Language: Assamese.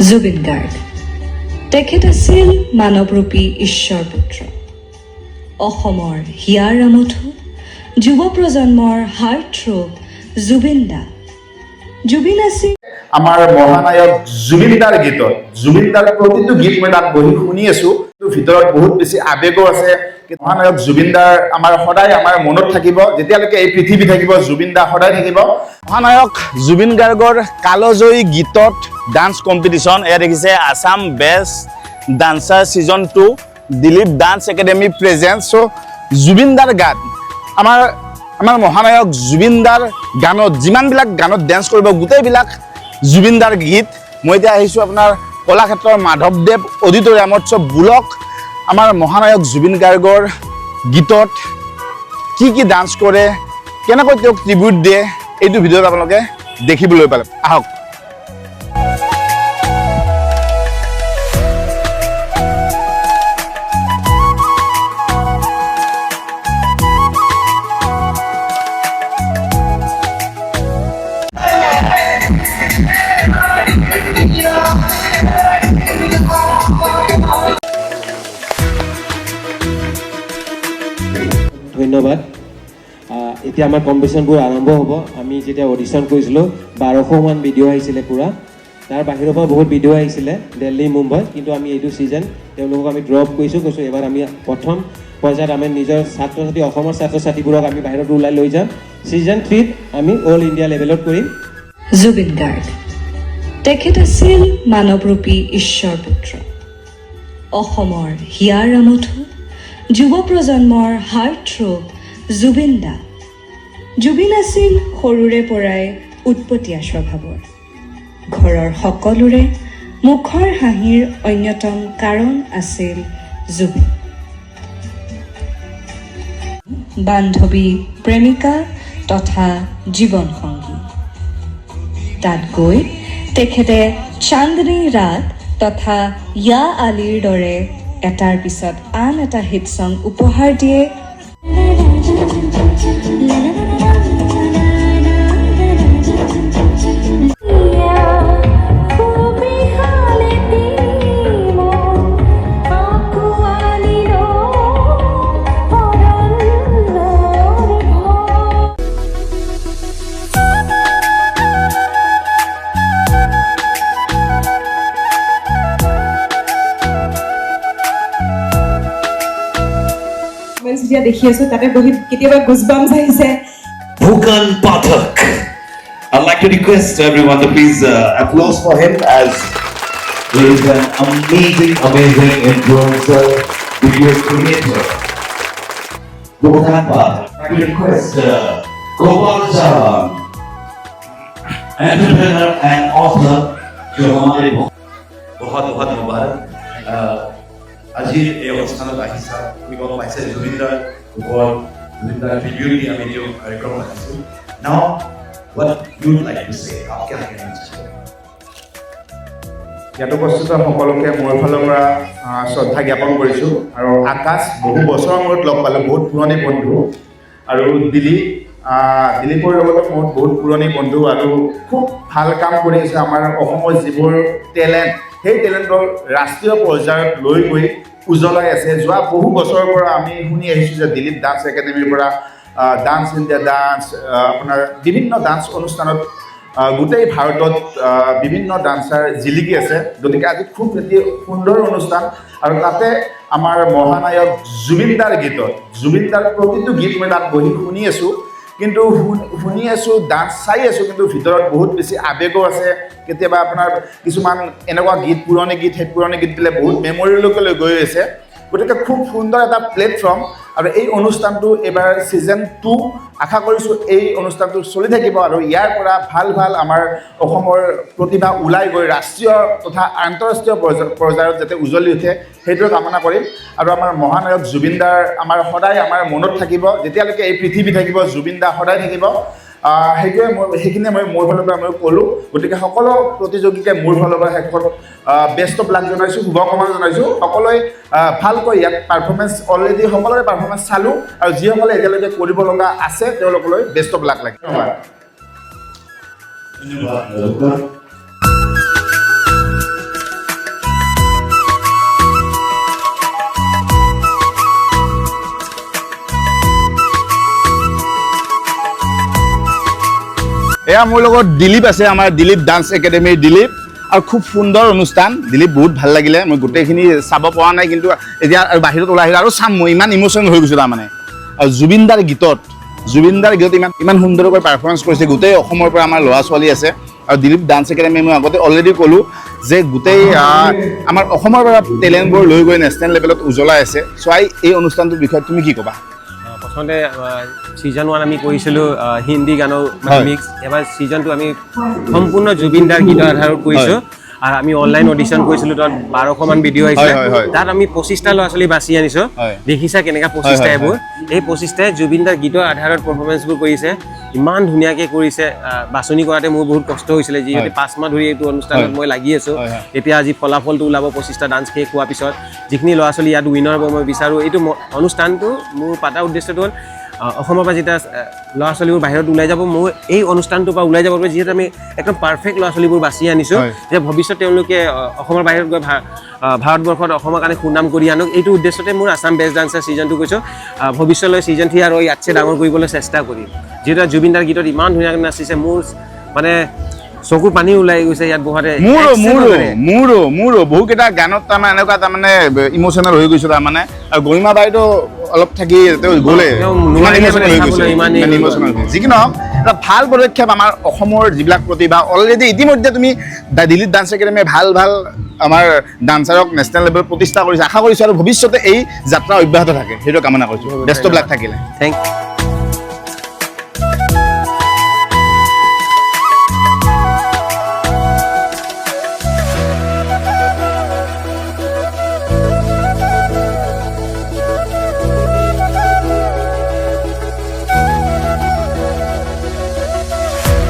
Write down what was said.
জুবিন গাৰ্গ তেখেত আছিল মানৱৰূপী ঈশ্বৰ পুত্ৰ, অসমৰ হিয়াৰ আমঠু, যুৱ প্ৰজন্মৰ হাৰ্ট থ্ৰব জুবিন দা। জুবিন আছিল আমাৰ মহানায়ক জুবিনদাৰ গীতত, জুবিনদাৰ প্ৰতিটো গীত মই তাত বহি শুনি আছো। ভিতৰত বহুত বেছি আৱেগো আছে। মহানায়ক জুবিনদাৰ আমাৰ সদায় আমাৰ মনত থাকিব। যেতিয়ালৈকে এই পৃথিৱী থাকিব, জুবিনদা সদায় থাকিব। মহানায়ক জুবিন গাৰ্গৰ কালজয়ী গীতত ডান্স কম্পিটিশ্যন। এয়া দেখিছে, Assam Best Dancer Season 2, Dilip Dance Academy present. So জুবিনদাৰ গান, আমাৰ আমাৰ মহানায়ক জুবিনদাৰ গানত যিমানবিলাক গানত ডেন্স কৰিব, গোটেইবিলাক জুবিনদাৰ গীত। মই এতিয়া আহিছোঁ আপোনাৰ কলাক্ষেত্ৰৰ মাধৱদেৱ অডিটৰিয়ামত। চ' বুলক, আমাৰ মহানায়ক জুবিন গাৰ্গৰ গীতত কি কি ডান্স কৰে, কেনেকৈ তেওঁক ট্ৰিবিউট দিয়ে, এইটো ভিডিঅ'ত আপোনালোকে দেখিবলৈ পালে। আহক। ধন্যবাদ। এতিয়া আমাৰ কম্পিটিশ্যনবোৰ আৰম্ভ হ'ব। আমি যেতিয়া অডিশ্যন কৰিছিলোঁ, 1200মান ভিডিঅ' আহিছিলে পূৰা। তাৰ বাহিৰৰ পৰা বহুত ভিডিঅ' আহিছিলে, দিল্লী, মুম্বাই। কিন্তু আমি এইটো ছিজন তেওঁলোকক আমি ড্ৰপ কৰিছোঁ। কৈছোঁ, এইবাৰ আমি প্ৰথম পৰ্যায়ত আমি নিজৰ ছাত্ৰ ছাত্ৰী, অসমৰ ছাত্ৰ ছাত্ৰীবোৰক আমি বাহিৰত ওলাই লৈ যাম। ছিজন 3ত আমি অল ইণ্ডিয়া লেভেলত কৰিম। জুবিন গাৰ্গ তেখেত আছিল মানৱৰূপী ঈশ্বৰ পুত্ৰ, অসমৰ হিয়াৰ আমঠু, যুৱ প্ৰজন্মৰ হাৰ্ট থ্ৰব জুবিন দা। জুবিন আছিল সৰুৰে পৰাই উৎপতীয়া স্বভাৱৰ। ঘৰৰ সকলোৰে মুখৰ হাঁহিৰ অন্যতম কাৰণ আছিল জুবিন। বান্ধৱী, প্ৰেমিকা তথা জীৱনসংগী। তাত গৈ তেখেতে চান্দনী ৰাত তথা ইয়া আলীৰ দৰে এটাৰ পিছত আন এটা হিট ছং উপহাৰ দিয়ে। যেতিয়া দেখি আছো, তাতে বহি কেতিয়াবা গুজবামছ আহিছে। Bhukan Pathak. I'd like to request everyone to please applause for him as he is an amazing, amazing influencer, video creator. Bhukan Pathak. I'd like to request Gopal Charan, entrepreneur and author, जो हमारे বহুত বহুত মুবাৰক। আজিৰ এই অনুষ্ঠানত আহিছা, তুমি গম পাইছে, জুবিনদাৰ ওপৰত, জুবিনদাৰ ট্ৰিবিউট দি আমি এইটো কাৰ্যক্ৰম ৰাখিছোঁ। Now what you like to say, आप क्या कहना चाहते हैं? ইয়াত উপস্থিত সকলোকে মোৰ ফালৰ পৰা শ্ৰদ্ধা জ্ঞাপন কৰিছোঁ। আৰু আকাশ, বহু বছৰৰ মূৰত লগ পালোঁ, বহুত পুৰণি বন্ধু। আৰু দিলীপ, দিলীপৰ লগতো মোৰ বহুত পুৰণি বন্ধু আৰু খুব ভাল কাম কৰি আছে। আমাৰ অসমৰ যিবোৰ টেলেণ্ট, সেই টেলেণ্টৰ ৰাষ্ট্ৰীয় পৰ্যায়ত লৈ গৈ উজ্বলাই আছে। যোৱা বহু বছৰৰ পৰা আমি শুনি আহিছোঁ যে দিলীপ ডান্স একাডেমীৰ পৰা ডান্স ইণ্ডিয়া ডান্স, আপোনাৰ বিভিন্ন ডান্স অনুষ্ঠানত গোটেই ভাৰতত বিভিন্ন ডান্সাৰ জিলিকি আছে। গতিকে আজি খুব এটি সুন্দৰ অনুষ্ঠান আৰু তাতে আমাৰ মহানায়ক জুবিনদাৰ গীতত, জুবিনদাৰ প্ৰতিটো গীত মই তাত বহি শুনি আছোঁ। কিন্তু শুনি আছোঁ, ডান্স চাই আছোঁ, কিন্তু ভিতৰত বহুত বেছি আৱেগো আছে। কেতিয়াবা আপোনাৰ কিছুমান এনেকুৱা গীত, পুৰণি গীত, সেই পুৰণি গীতবিলাক বহুত মেমৰিলৈকে লৈ গৈ আছে। গতিকে খুব সুন্দৰ এটা প্লেটফৰ্ম আৰু এই অনুষ্ঠানটো এইবাৰ ছিজন 2। আশা কৰিছোঁ এই অনুষ্ঠানটো চলি থাকিব আৰু ইয়াৰ পৰা ভাল ভাল আমাৰ অসমৰ প্ৰতিভা ওলাই গৈ ৰাষ্ট্ৰীয় তথা আন্তঃৰাষ্ট্ৰীয় পৰ্যায়ত যাতে উজ্বলি উঠে, সেইটোৱে কামনা কৰিম। আৰু আমাৰ মহানায়ক জুবিনদাৰ আমাৰ সদায় আমাৰ মনত থাকিব। যেতিয়ালৈকে এই পৃথিৱী থাকিব, জুবিনদা সদায় থাকিব। সেইটোৱে মই, সেইখিনিয়ে মই মোৰ ফালৰ পৰা মই ক'লোঁ। গতিকে সকলো প্ৰতিযোগীকে মোৰ ফালৰ পৰা শেষত বেষ্ট অফ লাক জনাইছোঁ, শুভকামনা জনাইছোঁ। সকলোৱে ভালকৈ ইয়াত পাৰফৰ্মেঞ্চ, অলৰেডি সকলোৰে পাৰফৰ্মেঞ্চ চালোঁ আৰু যিসকলে এতিয়ালৈকে কৰিব লগা আছে, তেওঁলোকলৈ বেষ্ট অফ লাক লাগে। ধন্যবাদ। ধন্যবাদ। এয়া মোৰ লগত দিলীপ আছে, আমাৰ দিলীপ ডান্স একাডেমীৰ দিলীপ। আৰু খুব সুন্দৰ অনুষ্ঠান দিলীপ, বহুত ভাল লাগিলে। মই গোটেইখিনি চাব পৰা নাই, কিন্তু এতিয়া আৰু বাহিৰত ওলাই আহিলে আৰু চাম। মই ইমান ইম'চনেল হৈ গৈছোঁ তাৰমানে। আৰু জুবিনদাৰ গীতত ইমান ইমান সুন্দৰকৈ পাৰফৰ্মেঞ্চ কৰিছে। গোটেই অসমৰ পৰা আমাৰ ল'ৰা ছোৱালী আছে। আৰু দিলীপ ডান্স একাডেমি, মই আগতে অলৰেডি ক'লোঁ যে গোটেই আমাৰ অসমৰ পৰা টেলেণ্টবোৰ লৈ গৈ নেশ্যনেল লেভেলত উজ্বলাই আছে। চ' এই অনুষ্ঠানটোৰ বিষয়ে তুমি কি ক'বা? প্ৰথমতে ছিজন 1 আমি কৰিছিলোঁ হিন্দী গানৰ মানে মিক্স। এবাৰ ছিজন 2 আমি সম্পূৰ্ণ জুবিন দাৰ গীতৰ আধাৰত কৰিছোঁ। আৰু আমি অনলাইন অডিশ্যন কৰিছিলোঁ, তাত 1200মান ভিডিঅ' আহিছিলে। হয়, হয়, হয়। তাত আমি 25টা ল'ৰা ছোৱালী বাছি আনিছোঁ। দেখিছা কেনেকুৱা 25টা এইবোৰ। এই 25টাই জুবিন দাৰ গীতৰ আধাৰত পাৰফৰ্মেঞ্চবোৰ কৰিছে, ইমান ধুনীয়াকৈ কৰিছে। বাছনি কৰাতে মোৰ বহুত কষ্ট হৈছিলে, যিহেতু 5 মাহ ধৰি এইটো অনুষ্ঠানত মই লাগি আছোঁ। হয়, হয়। এতিয়া আজি ফলাফলটো ওলাব 25টা ডান্স শেষ হোৱাৰ পিছত। যিখিনি ল'ৰা ছোৱালী ইয়াত উইনাৰ হ'ব মই বিচাৰোঁ। এইটো অনুষ্ঠানটো মোৰ পাতা উদ্দেশ্যটো হ'ল অসমৰ পৰা যেতিয়া ল'ৰা ছোৱালীবোৰ বাহিৰত ওলাই যাব, মোৰ এই অনুষ্ঠানটোৰ পৰা ওলাই যাব পাৰে, যিহেতু আমি একদম পাৰফেক্ট ল'ৰা ছোৱালীবোৰ বাছি আনিছোঁ, যে ভৱিষ্যত তেওঁলোকে অসমৰ বাহিৰত গৈ ভাৰতবৰ্ষত অসমৰ কাৰণে সুনাম কৰি আনক। এইটো উদ্দেশ্যতে মোৰ আছাম বেষ্ট ডান্সাৰ ছিজনটো কৈছোঁ। ভৱিষ্যলৈ ছিজন 3 আৰু ইয়াতছে ডাঙৰ কৰিবলৈ চেষ্টা কৰিম। যিহেতু জুবিনদাৰ গীতত ইমান ধুনীয়াকৈ নাচিছে, মোৰ মানে চকু পানী ওলাই গৈছে ইয়াত বহাতে। মোৰো মোৰো এক্সেপ্ট মোৰো মোৰো বহুকেইটা গানত তাৰমানে এনেকুৱা তাৰমানে ইম'চনেল হৈ গৈছো তাৰমানে। আৰু গৰিমা বাইতো অলপ থাকি তেওঁ গ'লে। তেওঁ ইমান নোৱাৰিলে ইম'চনেল মানে হৈ গৈছে। চাবলৈ, ইমানেই ইমান হৈ গ'ল। ইম'চনেল হৈ গৈছে। যি কি নহওক, এটা ভাল পদক্ষেপ। আমাৰ অসমৰ যিবিলাক প্ৰতিভা অলৰেডি ইতিমধ্যে তুমি দিলীপ ডান্স একাডেমীয়ে ভাল ভাল আমাৰ ডান্সাৰক নেশ্যনেল লেভেলত প্ৰতিষ্ঠা কৰিছে। আশা কৰিছোঁ আৰু ভৱিষ্যতে এই যাত্ৰা অব্যাহত থাকে, সেইটো কামনা কৰিছোঁ। বেষ্ট অফ লাক থাকিলে। Thank